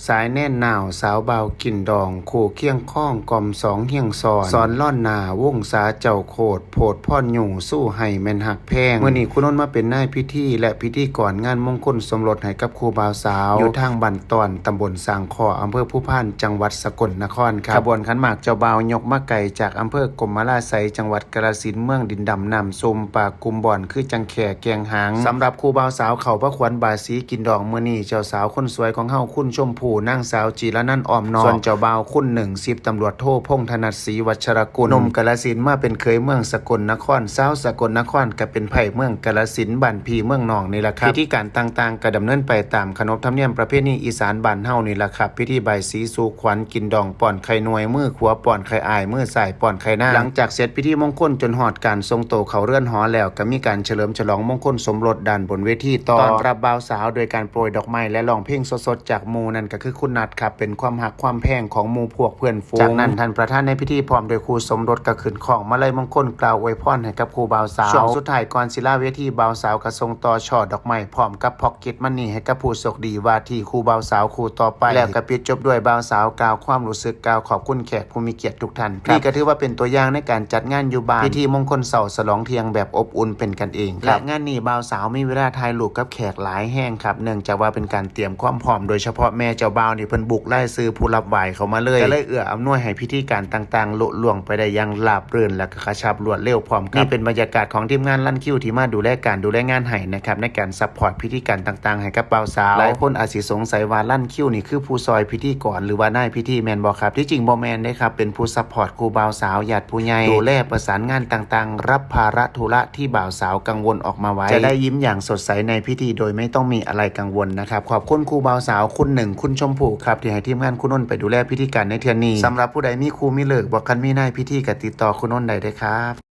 ສາຍແນນໜາວ ສາວບ່າວກິນດອງ ຄູ່ຄຽງຄອງ ກ່ອມສອງຮຽງສອນ ສອນລ້ອນໜ້າ ວົງສາເຈົ້າໂຄດ ໂພດພອນຢູ່ ສູ້ໃຫ້ແມ່ນຮັກແພງ. ມື້ນີ້ຄູນົນມາເປັນນາຍພິທີ ແລະ ພິທີກອນງານມົງຄົນສົມລົດໃຫ້ກັບຄູ່ບ່າວສາວ ຢູ່ທາງບ້ານຕ້ອນ ຕຳບົນສາງຄໍ້ ອຳເພີພູພານ ຈັງຫວັດສະກົນນະຄອນ. ຂະບວນຂັນໝາກເຈົ້າບ່າວຍົກມາໄກຈາກອຳເພີກົມມະລາໄຊ ຈັງຫວັດກາລະສິນ ເມືອງດິນດຳນ້ຳຊຸ່ມ ປາກກຸ່ມບ່ອນຄືຈັ່ງແຂ້ແກ່ງຫາງ. ສຳລັບຄູ່ບ່າວສາວເຂົ້າພະຂວັນບາສີກິນດອງມື້ນີ້ ເຈົ້າສາວຄົນສວຍຂອງເຮົາ ຄຸນຊົມພູ ນາງສາວ ຈີລະນັນ ອ້ອມນອກ ສ່ວນເຈົ້າບ່າວ ຄຸນໜຶ່ງ ສິບຕຳຫຼວດໂທ ພົງທະນັດ ສີວັດຊະລະກຸນ ໜຸ່ມກາລະສິນ ມາເປັນເຂີຍເມືອງສະກົນນະຄອນ ຊາວສະກົນນະຄອນ ກໍເປັນໃພ້ເມືອງກາລະສິນ ບ້ານພີ່ເມືອງນ້ອງນີ້ລະຄັບ. ພິທີການຕ່າງໆ ກໍດຳເນີນໄປຕາມຂະໜົບທຳນຽມປະເພນີອີສານບ້ານເຮົານີ້ລະຄັບ. ພິທີບາຍສີສູ່ຂວັນ ກິນດອງ ປ້ອນໄຂ່ໜ່ວຍ ມືຂວາປ້ອນໄຂ່ອ້າຍ ມືຊ້າຍປ້ອນໄຂ່ນາງ. ຫຼັງຈາກເສັດພິທີມົງຄົນຈົນຮອດການສົ່ງໂຕເຂົ້າເຮືອນຫໍແລ້ວ ກໍມີການສະເຫຼີມສະຫຼອງມົງຄົນສົມລົດດ້ານບົນເວທີຕໍ່ ຕ້ອນຮັບບ່າວສາວໂດຍການໂປຣຍດອກໄມ້ ແລະ ຮ້ອງເພງສົດໆຈາກໝູ່ ນັ້ນກໍຄືຄຸນນັດ ຄັບ ເປັນຄວາມຮັກຄວາມແພງຂອງໝູ່ພວກເພື່ອນຝູງ. ຈາກນັ້ນທ່ານປະທານໃນພິທີພ້ອມດ້ວຍຄູ່ສົມລົດກໍຂຶ້ນຄ້ອງມາໄລມົງຄົນ ກ່າວອວຍພອນໃຫ້ກັບຄູ່ບ່າວສາວ. ຊ່ວງສຸດທ້າຍກ່ອນສິລາເວທີ ບ່າວສາວກໍສົ່ງຕໍ່ຊ່ອດອກໄມ້ ພ້ອມກັບ Pocket Money ໃຫ້ກັບຜູ້ໂຊກດີວ່າທີ່ຄູ່ບ່າວສາວຄູ່ຕໍ່ໄປ ແລ້ວກໍປິດຈົບດ້ວຍບ່າວສາວກ່າວຄວາມຮູ້ສຶກ ກ່າວຂອບຄຸນແຂກຜູ້ມີກຽດທຸກທ່ານ. ນີ້ກໍຖືວ່າເປັນຕົວຢ່າງໃນການຈັດງານຢູ່ບ້ານ ພິທີມົງຄົນເຊົ້າສະຫຼອງທ່ຽງແບບອົບອຸ່ນເປັນກັນເອງ. ແລະ ງານນີ້ບ່າວສາວມີເວລາຖ່າຍຮູບກັບແຂກຫຼາຍແຮງຄັບ ເນື່ອງຈາກວ່າເປັນການຕຽມຄວາມພ້ອມ ໂດຍສະເພາະແມ່ເຈົ້າບ່າວນີ້ເພິ່ນບຸກລາຍຊື່ຜູ້ຮັບໄຫວ້ເຂົ້າມາເລີຍ ກໍເລີຍເອື້ອອຳນວຍໃຫ້ພິທີການຕ່າງໆລຸລ່ວງໄປໄດ້ຢ່າງລາບລື່ນ ແລະ ກະກະຊັບລວດເລັວພ້ອມກັບ. ນີ້ເປັນບັນຍາກາດຂອງທີມງານລັນຄິວທີ່ມາດູແລການດູແລງານໃຫ້ນະຄັບ ໃນການຊັບພອດພິທີການຕ່າງໆໃຫ້ກັບບ່າວສາວ. ຫຼາຍຄົນອາດຊິສົງໄສວ່າລັນຄິວນີ້ຄືຜູ້ຊ່ອຍພິທີກອນ ຫຼືວ່ານາຍພິທີແມ່ນບໍ່ຄັບ? ທີ່ຈິງບໍ່ແມ່ນເດ້ຄັບ ເປັນຜູ້ຊັບພອດຄູ່ບ່າວສາວ ຍາດຜູ້ໃຫຍ່ ດູແລປະສານງານຕ່າງໆ ຮັບພາລະທຸລະທີ່ບ່າວສາວກັງວົນອອກມາໄວ້. ຈະໄດ້ຍິ້ມຢ່າງສົດໃສໃນພິທີໂດຍໄມ່ຕ້ອງມີອະໄລກັງວົນນະຄັບ. ຂອບຄຸນຄູ່ບ່າວສາວ ຄຸນໜຶ່ງ ຄຸນຊົມພູ ຄັບ ທີ່ໃຫ້ທີມງານຄູນົນໄປດູແລພິທີການໃນເທື່ອນີ້. ສຳລັບຜູ້ໃດມີຄູ່ມີເລີກ ບໍ່ທັນມີນາຍພິທີ ກໍຕິດຕໍ່ຄູນົນໄດ້ເດີຄັບ.